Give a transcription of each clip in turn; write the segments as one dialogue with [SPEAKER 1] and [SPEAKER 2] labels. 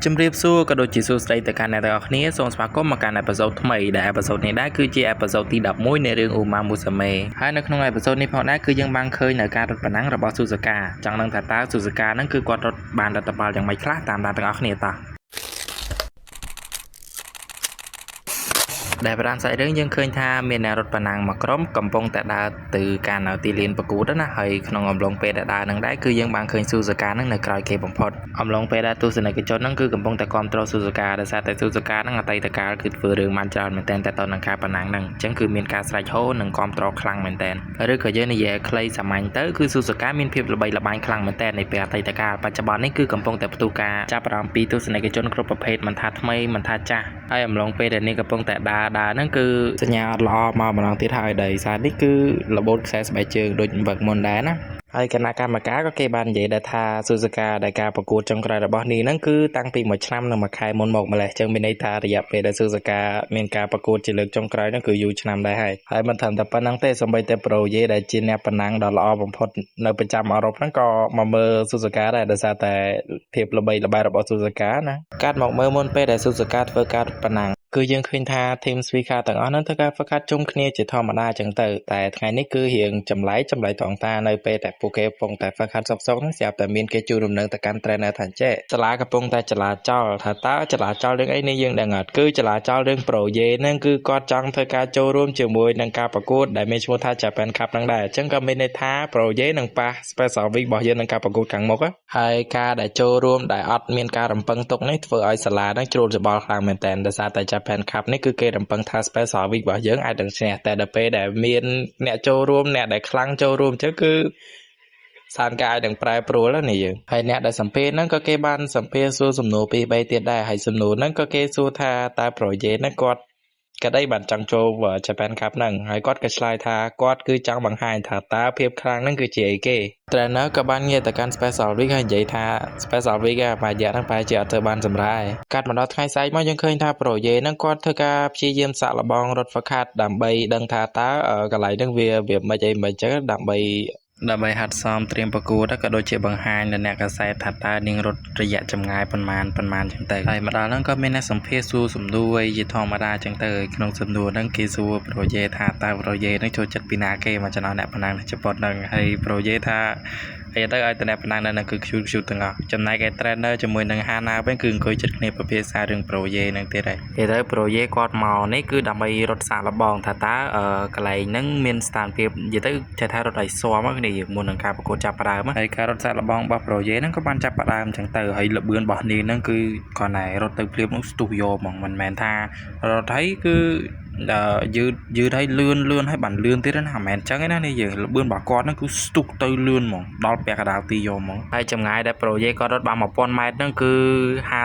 [SPEAKER 1] ជំរាបសួរក៏ដូចជាសួស្តីទៅកាន់អ្នកទាំងអស់គ្នាសូមស្វាគមន៍មកកាន់ episode ថ្មីដែល episode នេះដែរគឺជា episode ទី11នៃរឿងឧម៉ាមូសាមេហើយនៅក្នុង episode នេះផងដែរគឺយើងបានឃើញនៅការរត់ប្រណាំងរបស់ស៊ូសាកាចង់ដឹងថាតើស៊ូសាកាហ្នឹងគឺគាត់រត់បានលទ្ធផលយ៉ាងម៉េចខ្លះតាមដានទាំងអស់គ្នាតោះដែលប្រាំសាច់រឿងយើងឃើញថាមានអ្នករត់ប្រណាំងមួយក្រុមកំពុងតែដើរទៅកាន់ទីលានប្រកួតណាហើយក្នុងអំឡុងពេលដែលដើរនឹងដែរគឺយើងបានឃើញស៊ូសាកានឹងនៅក្រោយគេបំផុតអំឡុងពេលដែលទស្សនិកជននឹងគឺកំពុងតែគាំទ្រស៊ូសាកាដោយសារតែស៊ូសាកានឹងអតីតកាលគឺធ្វើរឿងបានច្រើនមែនទែនតែតនឹងការប្រណាំងនឹងអញ្ចឹងគឺមានការស្រែកហ៊ោនិងគាំទ្រខ្លាំងមែនទែនឬក៏យើងនិយាយខ្លីសាមញ្ញទៅគឺស៊ូសាកាមានភាពល្បីល្បាញខ្លាំងមែនទែនในពេលអតីតកាលបច្ចុប្បន្ននេះគឺកំពុងតែផ្ទុះការចាប់អារម្មណ៍ពីទស្សនិកជនគ្រប់ប្រភេទមិនថាថ្មីមិនថាចាស់ហើយអំឡុងពេលដែលនេះកំពុងតែដើរដើរហ្នឹងគឺសញ្ញាអត់ល្អមកម្ដងទៀតហើយដោយសារនេះគឺរបូតខ្សែស្បែកជើងដូចវឹកមុនដែរណាហើយគណៈកម្មការក៏គេបាននិយាយដែរថាស៊ូសាកាដែលការប្រកួតចុងក្រោយរបស់នេះហ្នឹងគឺតាំងពីមួយឆ្នាំនិងមួយខែមុនមកម្លេះចឹងមានន័យថារយៈពេលដែលស៊ូសាកាមានការប្រកួតជាលើកចុងក្រោយហ្នឹងគឺយូរឆ្នាំដែរហើយហើយមិនត្រឹមតែប៉ុណ្្នឹងទេសូម្បីតែប្រូយេដែលជាអ្នកប្រណាំងដ៏ល្អបំផុតនៅប្រចាំអឺរ៉ុបហ្នឹងក៏មកមើលស៊ូសាកាដែរដោយសារតែភាពល្បីល្បាញរបស់ស៊ូសាកាណាកាត់មកមើលមុនពេលដែលស៊ូសាកាធ្វើការប្រណាំងគឺយើងឃើញថា team Suika ទាំងអស់ហ្នឹងធ្វើការហ្វឹកហាត់ជុំគ្នាជាធម្មតាចឹងទៅតែថ្ងៃនេះគឺរៀងចម្លែកចម្លែកត្រង់តានៅពេលដែលពួកគេកំពុងតែហ្វឹកហាត់សុកសុកហ្នឹងស្រាប់តែមានគេជួនដំណឹងទៅកាន់ trainer ថាចេះសាលាកំពុងតែចលាចលថាតើចលាចលរឿងអីនេះយើងដឹងអត់គឺចលាចលរឿងប្រូយេហ្នឹងគឺគាត់ចង់ធ្វើការចូលរួមជាមួយនឹងការប្រកួតដែលមានឈ្មោះថា Japan Cup ហ្នឹងដែរអញ្ចឹងក៏មានន័យថាប្រូយេនឹងប៉ះ Special Week របស់យើងនឹងការប្រកួតខាងមុខហើយការដែលចូលរួមដែលអត់មានការរំពឹងទុកនេះធ្វើឲ្យសាលាហ្នឹងជ្រុលច្បល់ខ្លាំងមែនតើដោយសារតែ Japan Cup នេះគឺគេរំពឹងថា Special Week របស់យើងអាចនឹងឈ្នះតែដល់ពេលដែលមានអ្នកចូលរួមអ្នកដែលខ្លាំងចូលរួមអញ្ចឹងគឺស្ថានភាពអាចនឹងប្រែប្រួលណាយើងហើយអ្នកដែលសម្ភារហ្នឹងក៏គេបានសម្ភារសួរសំណួរពីរបីទៀតដែរហើយសំណួរហ្នឹងក៏គេសួរថាតើប្រូយេហ្នឹងគាត់ក្តីបានចង់ចូល Japan Cup ហ្នឹងហើយគាត់ក៏ឆ្លើយថាគាត់គឺចង់បង្ហាញថាតើភាពខ្លាំងហ្នឹងគឺជាអីគេ Trainer ក៏បានងាកទៅកាន់ Special Week ហើយនិយាយថា Special Week អារយៈហ្នឹងប្រហែលជាអត់ធ្វើបានសម្រាប់កាត់មកដល់ថ្ងៃស្អែកមកយើងឃើញថាប្រូយេហ្នឹងគាត់ធ្វើការព្យាយាមសាក់លបងរត់ហ្វឹកហាត់ដើម្បីដឹងថាតើកន្លែងហ្នឹងវាវាមិនអីមិនអញ្ចឹងដើម្បីដើម្បីហាត់សមត្រៀមប្រកួតក៏ដូចជាបង្ហាញដល់អ្នកកាសែតថាតើនាងរត់រយៈចម្ងាយប៉ុន្មានប៉ុន្មានចឹងទៅហើយមកដល់ហ្នឹងក៏មានអ្នកសម្ភាសសួរសំណួរអីជាធម្មតាចឹងទៅក្នុងសំណួរហ្នឹងគេសួរប្រូយេថាតើប្រូយេហ្នឹងចូលចិត្តពីណាគេមកចំណោមអ្នកប្រណាំងនៅជប៉ុនហ្នឹងហើយប្រូយេថាហើយទៅឲ្យតែអ្នកប្រណាំងនៅហ្នឹងគឺខ្ជូតខ្ជូតទាំងអស់ចំណែកឯ trainer ជាមួយនឹង Hana វិញគឺអង្គុយចិត្តគ្នាពិភាក្សារឿងប្រូយេហ្នឹងទៀតហើយគេទៅប្រូយេគាត់មកនេះគឺដើម្បីរត់សាកល្បងថាតើកន្លែងហ្នឹងមានស្ថានភាពនិយាយទៅចេះថារត់ឲ្យស៊ាំគ្នាមុននឹងការប្រកួតចាប់ផ្ដើមហើយការរត់សាកល្បងរបស់ប្រូយេហ្នឹងក៏បានចាប់ផ្ដើមអញ្ចឹងទៅហើយល្បឿនរបស់នាងហ្នឹងគឺគ្រាន់តែរត់ទៅភ្លាមនោះស្ទុះយកហ្មងមិនមែនថារត់ហើយគឺយឺតយឺតហើយលឿនលឿនហើយបានលឿនទៀតណាមិនមែនអញ្ចឹងទេណានេះយើងល្បឿនរបស់គាត់ហ្នឹងគឺស្ទុះទៅលឿនហ្មងដល់ពាក់កណ្ដាលទីយកហ្មងហើយចម្ងាយដែលប្រូយេគាត់រត់បាន1000ម៉ែត្រហ្នឹងគឺ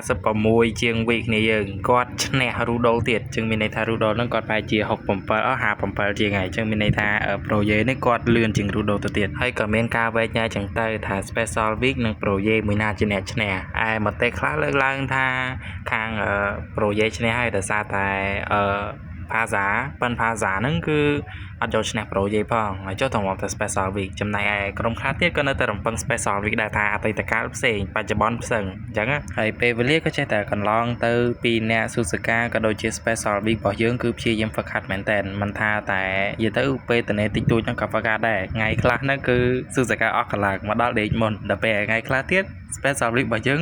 [SPEAKER 1] 56ជាងវិគ្នាយើងគាត់ឈ្នះរូដុលទៀតចឹងមានន័យថារូដុលហ្នឹងគាត់ប្រហែលជា67អស់57ជាងហើយចឹងមានន័យថាប្រូយេនេះគាត់លឿនជាងរូដុលទៅទៀតហើយក៏មានការវែកញែកចឹងទៅថា Special Week និងប្រូយេមួយណាជាអ្នកឈ្នះឯមតិខ្លះលើកឡើងថាខាងប្រូយេឈ្នះហើយដោយសារតែអឺភាសាប៉ិនភាសាហ្នឹងគឺអត់យកឈ្នះប្រូយេផងហើយចុះតម្រាំតែ Special Week ចំណែកឯក្រុមខ្លះទៀតក៏នៅតែរំពឹង Special Week ដែរថាអតីតកាលផ្សេងបច្ចុប្បន្នផ្សេងអញ្ចឹងហើយពេលវេលាក៏ចេះតែកន្លងទៅពីអ្នកស៊ូសាកាក៏ដូចជា Special Week របស់យើងគឺព្យាយាមហ្វឹកហាត់មែនតើមិនថាតែនិយាយទៅពេលតនេតិចតួចហ្នឹងក៏ហ្វឹកហាត់ដែរថ្ងៃខ្លះហ្នឹងគឺស៊ូសាកាអស់កម្លាំងមកដល់ដេកមុនដល់ពេលថ្ងៃខ្លះទៀត Special Week របស់យើង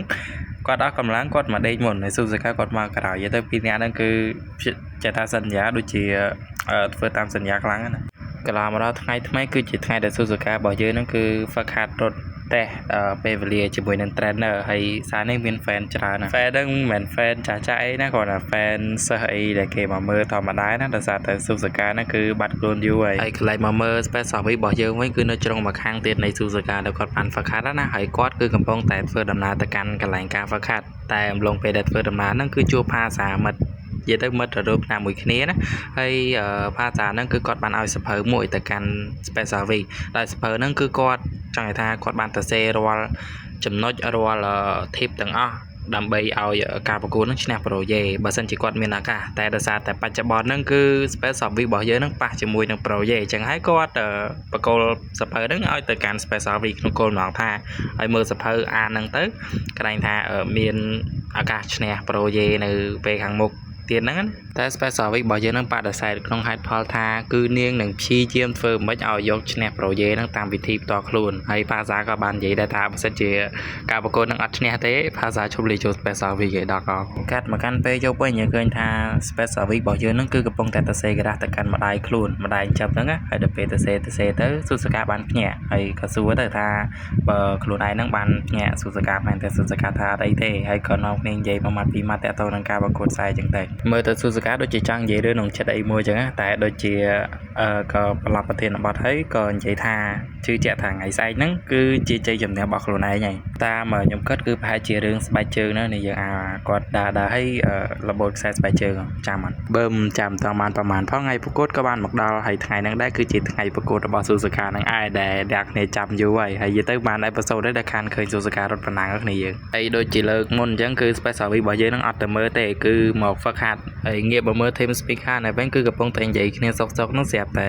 [SPEAKER 1] គាត់អស់កម្លាំងគាត់មកដេកមុនហើយស៊ូសាកាគាត់មកក្រោយទៅពីរនាក់ហ្នឹងគឺចេះថាសន្យាដូចជាធ្វើតាមសន្យាខ្លាំងណាកន្លងមកដល់ថ្ងៃថ្មីគឺជាថ្ងៃដែលស៊ូសាការបស់យើងហ្នឹងគឺហ្វឹកហាត់រត់តេស្តពេលវេលាជាមួយនឹង trainer ហើយសារនេះមាន fan ច្រើនណា fan ហ្នឹងមិនមែន fan ចាស់ចាស់អីណាគ្រាន់តែ fan សិស្សអីដែលគេមកមើលធម្មតាណាដោយសារតែស៊ូសាកាហ្នឹងគឺបាត់ខ្លួនយូរហើយហើយកន្លែងមកមើល Special Week របស់យើងវិញគឺនៅជ្រុងមួយខាងទៀតនៃស៊ូសាកាដែលគាត់បានហ្វឹកហាត់ណាហើយគាត់គឺកំពុងតែធ្វើដំណើរទៅកាន់កន្លែងការហ្វឹកហាត់តែអំឡុងពេលដែលធ្វើដំណើរហ្នឹងគឺជួបផាសាមិត្តនិយាយទៅមិត្តររូបណាមួយគ្នាណាហើយផាសាហ្នឹងគឺគាត់បានឲ្យសភៅមួយទៅកាន់ Special Week ដែលសភៅហ្នឹងគឺគាត់ចង់ឲ្យថាគាត់បានសរសេររាល់ចំណុចរាល់ tip ទាំងអស់ ដើម្បីឲ្យការប្រកួតនឹងឈ្នះប្រូយេបើសិនជាគាត់មានឱកាសតែដោយសារតែបច្ចុប្បន្នហ្នឹងគឺ Special Week របស់យើងហ្នឹងប៉ះជាមួយនឹងប្រូយេអញ្ចឹងហើយគាត់បកគលសភៅហ្នឹងឲ្យទៅកាន់ Special Week ក្នុងគោលបំណងថាឲ្យមើលសភៅអានហ្នឹងទៅក្រែងថាមានឱកាសឈ្នះប្រូយេនៅពេលខាងមុខទៀតហ្នឹងណាតែ Special Week របស់យើងនឹងបដិសេធក្នុងហេតុផលថាគឺនាងនឹងព្យាយាមធ្វើមិនឲ្យយកឈ្នះប្រូយេហ្នឹងតាមវិធីផ្ទាល់ខ្លួនហើយផាសាក៏បាននិយាយដែរថាបើសិនជាការប្រកួតនឹងអត់ឈ្នះទេផាសាឈប់លេងចូល Special Week ឯដល់ក៏កាត់មកកាន់ពេលយប់វិញយើងឃើញថា Special Week របស់យើងហ្នឹងគឺកំពុងតែទៅសេក្រដាសទៅកាន់ម្ដាយខ្លួនម្ដាយចាប់ហ្នឹងណាហើយដល់ពេលទៅសេទៅសេទៅស៊ូសកាបានភ្ញាក់ហើយក៏សួរទៅថាបើខ្លួនឯងហ្នឹងបានភ្ញាក់ស៊ូសកាមែនតែស៊ូសកាថាអត់អីទេហើយក៏នាំគ្នានិយាយមួយម៉ាត់ពីរម៉ាត់តាក់ទងនឹងការប្រកួតខ្សែអញ្ចឹងទៅមើលទៅស៊ូសកាដូចជាចង់និយាយរឿងក្នុងចិត្តអីមួយអញ្ចឹងណាតែដូចជាក៏ប្រឡប់ប្រធានបទហើយក៏និយាយថាជឿជាក់ថាថ្ងៃស្អែកហ្នឹងគឺជាជ័យជំនះរបស់ខ្លួនឯងហើយតាមខ្ញុំគិតគឺប្រហែលជារឿងស្បែកជើងហ្នឹងនេះយើងអាគាត់ដើរដើរហើយរបូតខ្សែស្បែកជើងចាំអត់បើមិនចាំតបានប្រហែលផងថ្ងៃប្រកួតក៏បានមកដល់ហើយថ្ងៃហ្នឹងដែរគឺជាថ្ងៃប្រកួតរបស់ស៊ូសកាហ្នឹងឯងដែលអ្នកគ្នាចាំយូរហើយហើយនិយាយទៅបាន episode នេះដែលខានឃើញស៊ូសការត់ប៉ុណ្ណាគ្នាយើងហើយដូចជាលើកមុនអញ្ចឹងគឺ Special Week របស់យើងហ្នឹងអត់ទៅមើលទេគឺមកហ្វឹកហាត់ហើយងាកមកមើល Team Speaker នៅវិញគឺកំពុងតែនិយាយគ្នាសុកសុកហ្នឹងស្រាប់តែ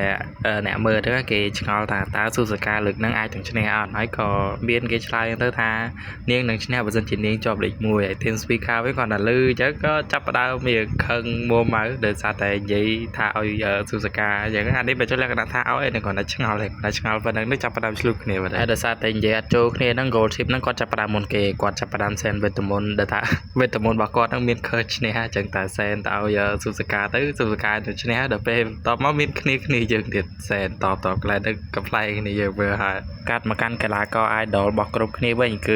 [SPEAKER 1] អ្នកមើលទៅគេឆ្ងល់ថាតើស៊ូសកាលើកហ្នឹងអាចនឹងឈ្នះអត់ហើយក៏មានគេឆ្លើយទៅថានាងនឹងឈ្នះបើសិនជានាងជាប់លេខ1ហើយ Team Speaker វិញគាត់តែលឺអញ្ចឹងក៏ចាប់ផ្ដើមមានខឹងមួម៉ៅដោយសារតែនិយាយថាឲ្យស៊ូសកាអញ្ចឹងអានេះបើចុះលក្ខណៈថាឲ្យនឹងគាត់តែឆ្ងល់ហើយគាត់តែឆ្ងល់ប៉ុណ្ណឹងនេះចាប់ផ្ដើមឆ្លុះគ្នាបាត់ហើយដោយសារតែនិយាយអត់ចូលគ្នាហ្នឹង goal tip ហ្នឹងគាត់ចាប់ផ្ដើមមុនគេគាត់ចាប់ផ្ដើម send វេទមន្តដែលថាវេទមន្តរបស់គាត់ហ្នឹងមានខើឈ្នះអញ្ចឹងតែ send ទៅឲ្យស៊ូសកាទៅស៊ូសកាទៅឈ្នះដល់ពេលបន្ទាប់មកមានគ្នាគ្នាយើងទៀត send តបតកន្លែងហ្នឹងកំប្លែងគ្នាយើងមើលហើយកាត់មកកាន់កីឡាករ idol របស់គ្រប់គ្នាវិញគឺ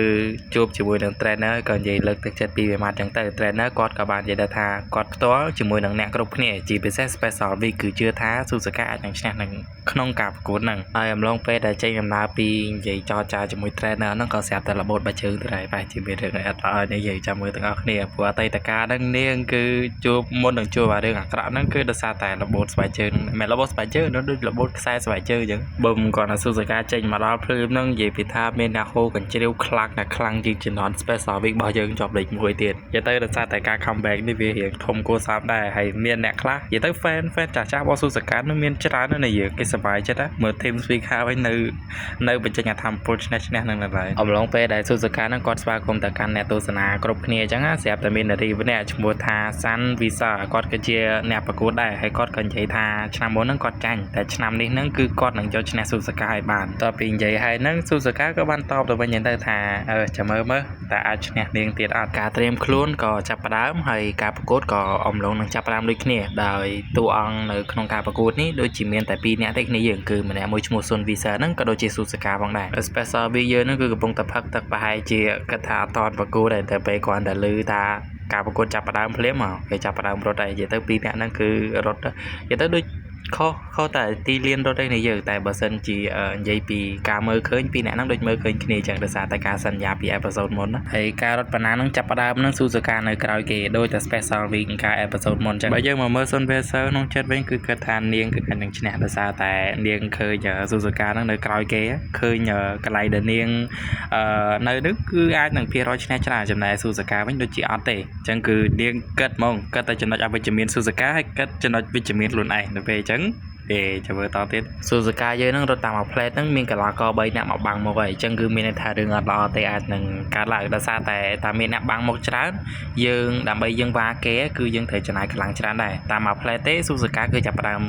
[SPEAKER 1] ជួបជាមួយនឹង trainer ក៏និយាយលើកទឹកចិត្តពីវិមាត្រចឹងទៅ trainer គាត់ក៏បាននិយាយដែរថាគាត់ផ្ទាល់ជាមួយនឹងអ្នកគ្រប់គ្នាជាពិសេស Special Week គឺជឿថាស៊ូសកាអាចនឹងឈ្នះនឹងក្នុងការប្រកួតហ្នឹងហើយអំឡុងពេលដែលចេញដំណើរពីនិយាយចរចាជាមួយ trainer ហ្នឹងក៏ស្រាប់តែរបូតបាជើងទៅដែរបែរជាមានរឿងអីអត់ល្អនិយាយចាំមើលទាំងអស់គ្នាព្រោះអតីតកាលហ្នឹងនាងគឺជួបមុននឹងជួបអារឿងអាក្រក់ហ្នឹងគឺដោយសារតែរបូតស្បែកជើងមិនមែនរបូតស្បែកជើងនោះដូចរបូតខ្សែស្បែកជើងអញ្ចឹងបើមិនគាត់ថាស៊ូសកាចេញមកដល់ភ្លាមហ្នឹងនិយាយពីថាមានអ្នកហូកញ្ជ្រៀវខ្លាំងតែខ្លាំងជាងជំនាន់ Special Week របស់យើងជាប់លេខ1ទៀតនិយាយទៅដោយសារតែការ comeback នេះវារៀងធំគួរសមដែរហើយមានអ្នកខ្លះនិយាយទៅ fan ចាស់ចាស់របស់ស៊ូសកានឹងមានច្រើនណាស់ណាយើងគេសប្បាយចិត្តណាមើល team speaker វិញនៅនៅបញ្ចេញអាធម្មពលឈ្នះឈ្នះនឹងនៅឡើយអំឡុងពេលដែលស៊ូសកានឹងគាត់ស្វាគមន៍ទៅកាន់អ្នកទស្សនាគ្រប់គ្នាអញ្ចឹងណាស្រាប់តែមាននារីម្នាក់ឈ្មោះថាសាន់វីសាគាត់គឺជាអ្នកប្រកួតដែរហើយគាត់ក៏និយាយថាឆ្នាំមុនហ្នឹងគាត់ចាញ់តែឆ្នាំនេះហ្នឹងគឺគាត់នឹងយកឈ្នះស៊ូសកាឲ្យបានតទៅពីនិយាយហើយហ្នឹងស៊ូសកាក៏បានតបទៅវិញទៅថាអឺចាំមើលមើលតើអាចឈ្នះនាងទៀតអត់ការត្រៀមខ្លួនក៏ចាប់ផ្ដើមហើយការប្រកួតក៏អំឡុងនឹងចាប់ផ្ដើមដូចគ្នាដោយតួអង្គនៅក្នុងការប្រកួតនេះដូចជាមានតែពីរនាក់ទេគ្នាយើងគឺម្នាក់មួយឈ្មោះស៊ុនវីសាហ្នឹងក៏ដូចជាស៊ូសកាផងដែរ Special V យើងហ្នឹងគឺកំពុងតែផឹកទឹកប្រហែលជាគិតថាអត់តប្រកួតដែរតែពេលគ្រាន់តែឮថាការប្រកួតចាប់ផ្ដើមភ្លាមមកគេចាប់ផ្ដើមរត់ហើយនិយាយទៅពីរនាក់ហ្នឹងគឺរត់និយាយទៅដូចខុសខុសតែទីលានរត់ឯនេះយើងតែបើសិនជានិយាយពីការមើលឃើញពីអ្នកហ្នឹងដូចមើលឃើញគ្នាចឹងដោយសារតែការសន្យាពី episode មុនណាហើយការរត់ប៉ុណ្ណាហ្នឹងចាប់ផ្ដើមហ្នឹងស៊ូសកានៅក្រោយគេដូចតែ Special Week ការ episode មុនចឹងបើយើងមកមើលសុន Vaser ក្នុងចិត្តវិញគឺគិតថានាងគឺអាចនឹងឈ្នះដោយសារតែនាងឃើញស៊ូសកាហ្នឹងនៅក្រោយគេឃើញកន្លែងដែលនាងនៅនោះគឺអាចនឹងភាគរយឈ្នះច្រើនចំណែកស៊ូសកាវិញដូចជាអត់ទេអញ្ចឹងគឺនាងគិតហ្មងគិតតែចំណុចអវិជ្ជមានស៊ូសកាហើយគិតចំណុចវិជ្ជមានខ្លួនឯងដល់ពេលអញ្ចឹងទេចាំមើលតទៀតស៊ូសកាយើងនឹងរត់តាមមួយផ្លែតហ្នឹងមានកីឡាករ3នាក់មកបាំងមកហើយអញ្ចឹងគឺមានន័យថារឿងអត់ល្អទេអាចនឹងកើតឡើងដោយសារតែតាមមានអ្នកបាំងមកច្រើនយើងដើម្បីយើងវ៉ាគេគឺយើងត្រូវចំណាយកម្លាំងច្រើនដែរតាមមួយផ្លែតទេស៊ូសកាគឺចាប់ផ្ដើម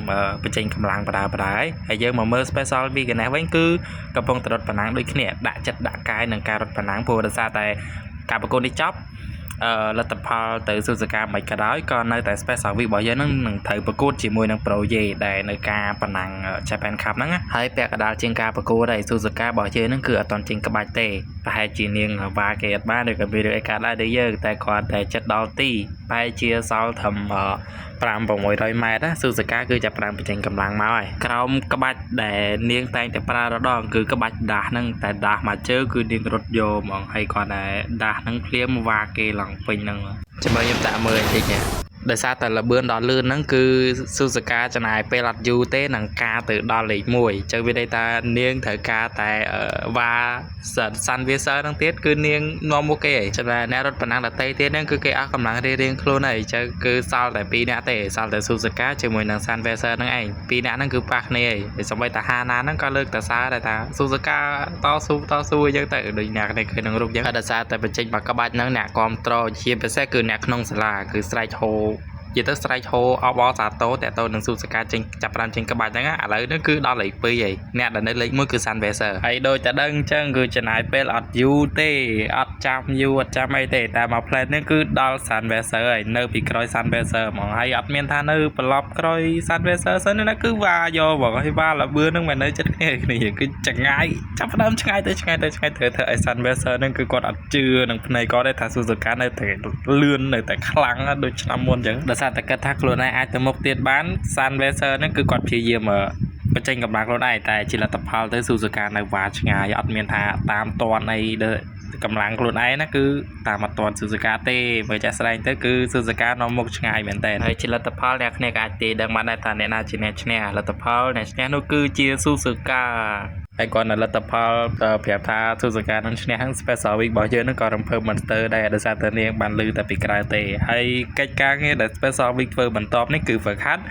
[SPEAKER 1] បញ្ចេញកម្លាំងបដាបដាហើយហើយយើងមកមើល Special Weekend វិញគឺកំពុងតែរត់ប៉ុណ្ណាំងដូចគ្នាដាក់ចិត្តដាក់កាយនឹងការរត់ប៉ុណ្ណាំងព្រោះដោយសារតែការប្រកួតនេះចប់អឺលទ្ធផលទៅស៊ូសកាមិនក៏ដោយក៏នៅតែ Special Week របស់យើងនឹងនឹងត្រូវប្រកួតជាមួយនឹង Pro Ye ដែលនៅការប៉ុណ្ណាំង Japan Cup ហ្នឹងហើយពាក់កណ្ដាលជាងការប្រកួតហើយស៊ូសការបស់យើងនឹងគឺអត់ទាន់ចេញក្បាច់ទេប្រហែលជានាងវ៉ាគេអត់បានឬក៏មានរឿងអីកើតឡើងដូចយើងតែគ្រាន់តែចិត្តដល់ទីប្រហែលជាសល់ត្រឹម5 600ម៉ែត្រណាស៊ូសកាគឺចាប់ផ្ដើមបញ្ចេញកម្លាំងមកហើយក្រោមក្បាច់ដែលនាងតែងតែប្រើរដងគឺក្បាច់ដាស់ហ្នឹងតែដាស់មួយជើងគឺនាងរត់យកហ្មងហើយគ្រាន់តែដាស់ហ្នឹងភ្លាមវ៉ាគេឡើងពេញហ្នឹងចាំមើលខ្ញុំដាក់មើលបន្តិចនេះ។ ដោយសារតែលបឿនដល់លឿនហ្នឹងគឺស៊ូសាកាចំណាយពេលអត់យូរទេនឹងការទៅដល់លេខ1អញ្ចឹងវាន័យថានាងត្រូវការតែវ៉ាសាន់វាសឺហ្នឹងទៀតគឺនាងនាំមុខគេឯងចំណែកអ្នករត់ប្រណាំងដតីទៀតហ្នឹងគឺគេអស់កម្លាំងរៀងៗខ្លួនហើយអញ្ចឹងគឺសល់តែ2នាក់ទេសល់តែស៊ូសាកាជាមួយនឹងសាន់វាសឺហ្នឹងឯង2នាក់ហ្នឹងគឺប៉ះគ្នាឯងហើយសម្បីតាហាណាហ្នឹងក៏លើកតសើដែរថាស៊ូសាកាតស៊ូតស៊ូអញ្ចឹងទៅដូចអ្នកនេះឃើញក្នុងរូបអញ្ចឹងហើយដោយសារតែបញ្ចេញបាក់ក្បាច់ហ្នឹងអ្នកគ្រប់ត្រជាពិសេសគឺអ្នកក្នុងសាលាគឺស្រែកហូ និយាយទៅស្រែកហូអបអរសាទរតាក់ទងនឹងស៊ូសកាចេញចាប់ផ្ដើមចេញក្បាច់ហ្នឹងឥឡូវហ្នឹងគឺដល់លេខ2ហើយអ្នកដែលនៅលេខ1គឺ Sunweiser ហើយដូចតែដឹងអញ្ចឹងគឺចំណាយពេលអត់យូរទេអត់ចាំយូរអត់ចាំអីទេតែមក plan ហ្នឹងគឺដល់ Sunweiser ហើយនៅពីក្រោយ Sunweiser ហ្មងហើយអត់មានថានៅប្រឡប់ក្រោយ Sunweiser សិនណាគឺវ៉ាយកហ្មងហើយវ៉ាលបឿនហ្នឹងមិននៅចិត្តគ្នាគ្នាគឺចងាយចាប់ផ្ដើមឆ្ងាយទៅឆ្ងាយទៅឆ្ងាយត្រូវធ្វើឲ្យ Sunweiser ហ្នឹងគឺគាត់អត់ជឿនឹងភ្នែកគាត់ទេថា Suzuka នៅតែលឿននៅតែខ្លាំងដូចឆ្នាំមុនអញ្ចឹងដោយសារតែគិតថាខ្លួនឯងអាចទៅមុខទៀតបាន Sunweiser ហ្នឹងគឺគាត់ព្យាយាមបញ្ចេញកម្លាំងខ្លួនឯងតែជាលទ្ធផលទៅ Suzuka នៅវ៉ាឆ្ងាយអត់មានថាតាមតនអីដល់កម្លាំងខ្លួនឯងណាគឺតាមអត់តន់ Suzuka ទេបើចាក់ស្ដែងទៅគឺ Suzuka នាំមុខឆ្ងាយមែនតើហើយជាលទ្ធផលអ្នកគ្នាក៏អាចទាយដឹងបានដែរថាអ្នកណាជាអ្នកឈ្នះលទ្ធផលអ្នកឈ្នះនោះគឺជា Suzuka ហើយគាត់នៅលទ្ធផលប្រាប់ថា Suzuka នឹងឈ្នះហ្នឹង Special Week របស់យើងហ្នឹងក៏រំភើបមិនស្ទើរដែរដោយសារតែនាងបានលឺតែពីក្រៅទេហើយកិច្ចការងារដែល Special Week ធ្វើបន្ទាប់នេះគឺហ្វឹកហាត់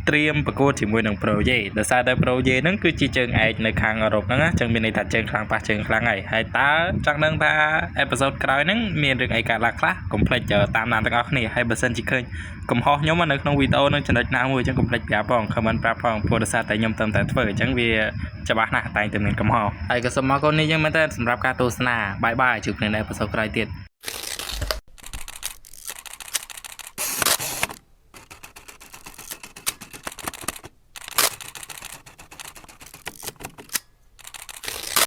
[SPEAKER 1] ត្រៀមប្រកួតជាមួយនឹង Pro Ye ដោយសារតែ Pro Ye ហ្នឹងគឺជាជើងឯកនៅខាងអឺរ៉ុបហ្នឹងណាចឹងមានន័យថាជើងខ្លាំងប៉ះជើងខ្លាំងហើយហើយតើចង់ដឹងថា episode ក្រោយហ្នឹងមានរឿងអីកើតឡើងខ្លះកុំភ្លេចតាមដានទាំងអស់គ្នាហើយបើសិនជាឃើញកំហុសខ្ញុំនៅក្នុងវីដេអូនឹងចំណុចណាមួយអញ្ចឹងកុំភ្លេចប្រាប់ផង comment ប្រាប់ផងព្រោះដោយសារតែខ្ញុំត្រឹមតែធ្វើអញ្ចឹងវាច្បាស់ណាស់តែងតែមានកំហុសហើយក៏សូមអរគុណនេះយើងមែនតើសម្រាប់ការទស្សនាbye bye ជួបគ្នានៅ episode ក្រោយទៀត។